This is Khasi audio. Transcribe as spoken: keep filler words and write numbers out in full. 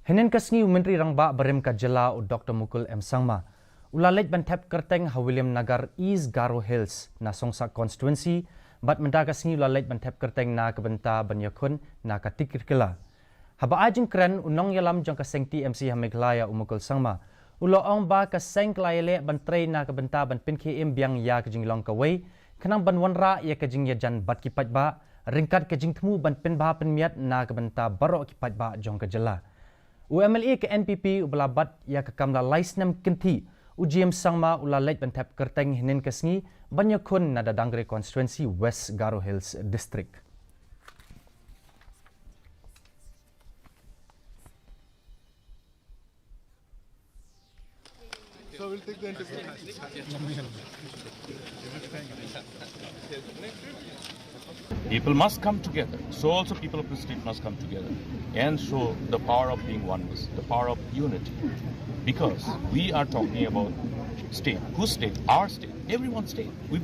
Hynnin ka sngi u Myntri Rangbah barim ka jylla u Doktor Mukul M Sangma u la leit ban thep kyrteng ha Williamnagar East Garo Hills na Songsa Constituency, bad mynta ka sngi u la leit ban thep kyrteng na ka bynta ban ïakhun na ka Tikrikilla. Haba ai jingkren, u nongïalam jong ka seng T M C ha Meghalaya u Mukul Sangma u la ong ba ka seng ka la ïaleh ban trei na ka bynta ban pynkhie im biang ïa ka jinglong kawei, khnang ban wanrah ïa ka jingïajan bad ki paidbah, ryngkat ka jingthmu ban pynbha pynmiat na ka bynta baroh ki paidbah jong ka jylla. U M L A ka N P P uba la bat ïa ka kam la lai snem kynthih, u J M Sangma u la leit ban thep kyrteng hynnin ka sngi ban ïakhun na Dadangre Constituency, West Garo Hills District. People must come together. So also people of the state must come together and show the power of being oneness, the power of unity. Because we are talking about state. Whose state? Our state. Everyone's state. We